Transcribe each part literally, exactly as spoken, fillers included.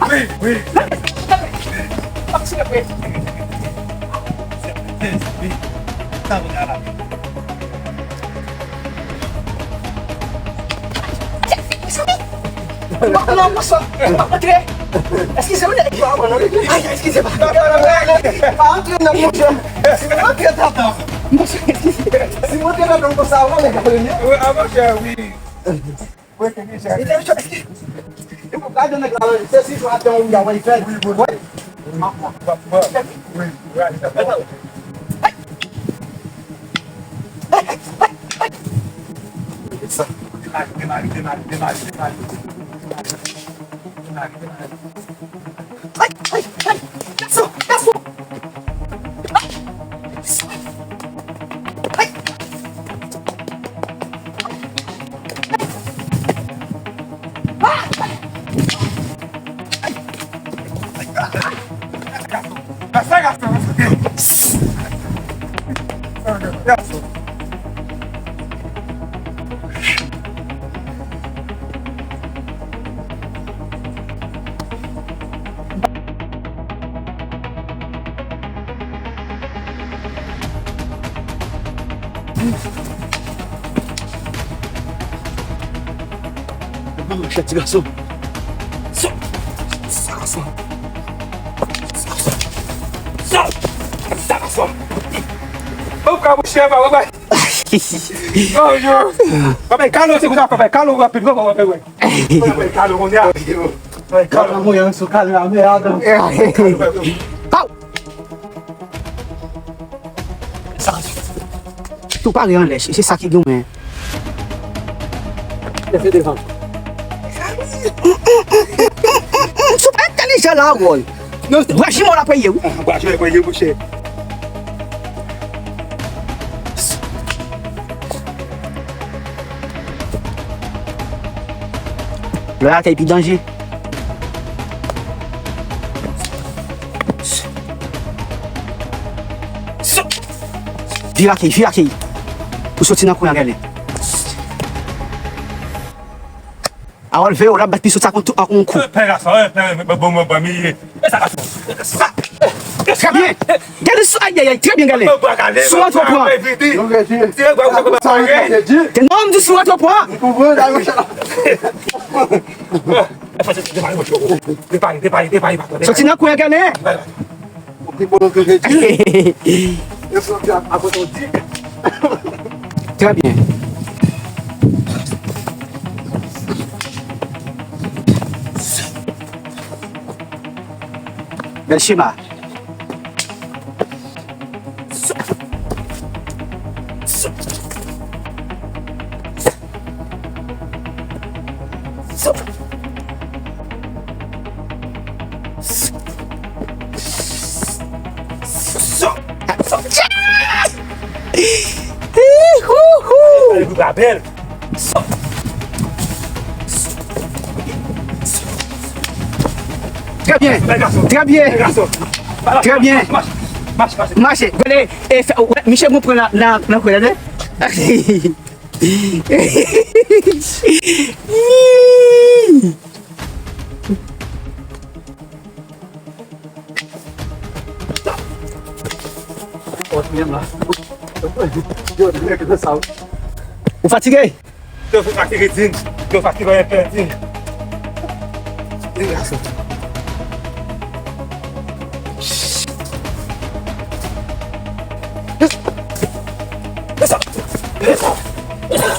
Wi, wi. Mezanmi! Non, non, non, non, antre. Eskize, wi. Ay, eskize, pa. Pa antre nan, monchè. Si mwen antre ladan, monchè, eskize. Si mwen antre ladan konsa, ou konnen sa vle di? Wi, a, monchè, wi. Wi, wi, wi. Eskize, eskize. E pou gade nèg la, se sitiyasyon ou ya, wè, fè. Wi, wi, wi. Wi. Wi, wi, wi. Demare, demare, demare, demare. Demare, demare. Ay, ay, ay, gason, gason. Ay. Ay. Ay. Ay. Ay. Gason, gason, gason. Gason. Mwen chèche ti gason. Sa, sa, gason. Sa, sa, sa, gason. Ou ka bouche, ba, ba, ba. Oh, yo. Papa, kalo, se konsa, papa, kalo, rapid, papa, papa, wè. Papa, kalo, on y a. Papa, kalo, on y a, sou kalo, merde. Aw! Sa, tou pare anlè, se sa ki gen mwen. Leve devan. Sou pa entèlijan la, wòl. Non, bwa jimò la peye, wi. Ah, bwa jimò la peye, monchè. Lè a kay pi danje. Vire akèy, vire akèy. Ou soti nan kwen an, gade. Awòl veye w, l ap bat piso sa kon tou, kon yon kou. Pè gason, pè, bon, bon, bon, mi, e sa gason. Trè byen. Gade sou, ay, ay, ay, trè byen, gade. Sou an tou pran. Non, m di sou an tou pran. Soti nan kwen an, gade. Trè byen. Bèl chema. Trè byen. Trè byen. Trè byen. Mache. Gade, e fè, wè, Michel gon pran nan, nan, nan kwen, tande. Ou fatige? Yo fatige di m. Yo fatige, yo pèdi. Li gason.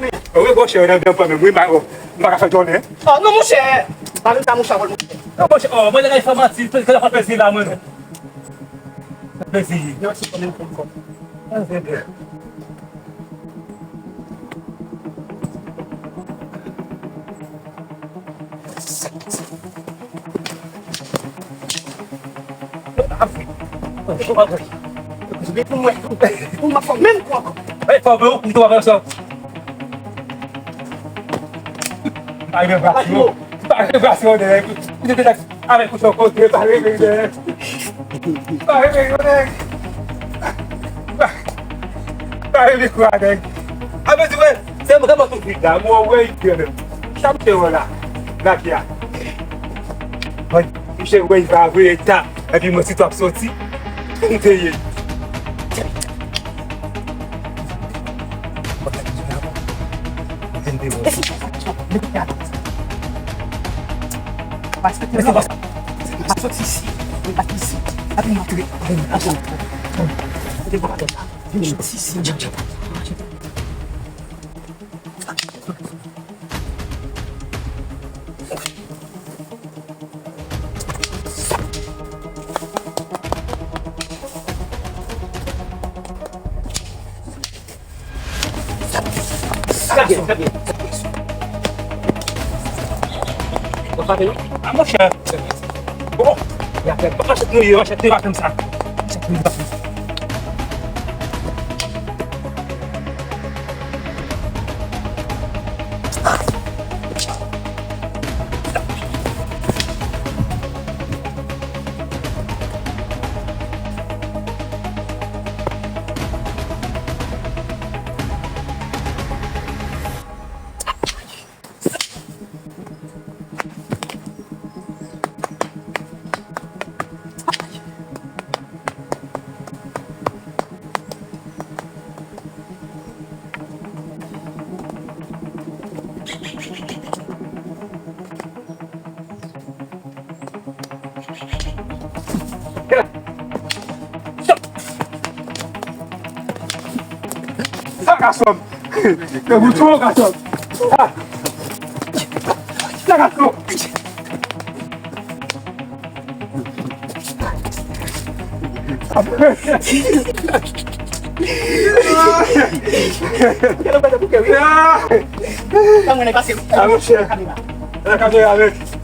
men. Wi, monchè, nan byen pran menm. Wi, m pa, m pa ka fè jounen. Oh, non, monchè. Pa vin sa, monchè, monchè. Non, monchè, oh, mwen, lè fè manti, se la fè plezi la, mwen, non. Plezi. Mèsi pou mwen, pou mwen. Avèk kouto kote, pa rele nèg. Pa rele yo, nèg. Pa, pa rele kwa, nèg. A, men, di, wè, se mwen, mwen, tout vit la. Mwen, wè, ide, men. Sa m te wè la. Gade a. Mwen, misye, wè, li va voye ta. Epi mwen, si t ap soti, m te ye. Paske te la, pa soti isi, pa isi, pa vin antre. Kote bon, vin soti isi. Sa gen, sa gen. Bon, sa gen, wi. A, monchè. Bon. Y ap fè manchèt nou ye, manchèt nou pa fè m sa. Manchèt nou ye pa fè m sa. Sa gason! Se bouton, gason! Sa gason! Gade mwen nan pase. Ah, monchè. Nan kamera, men.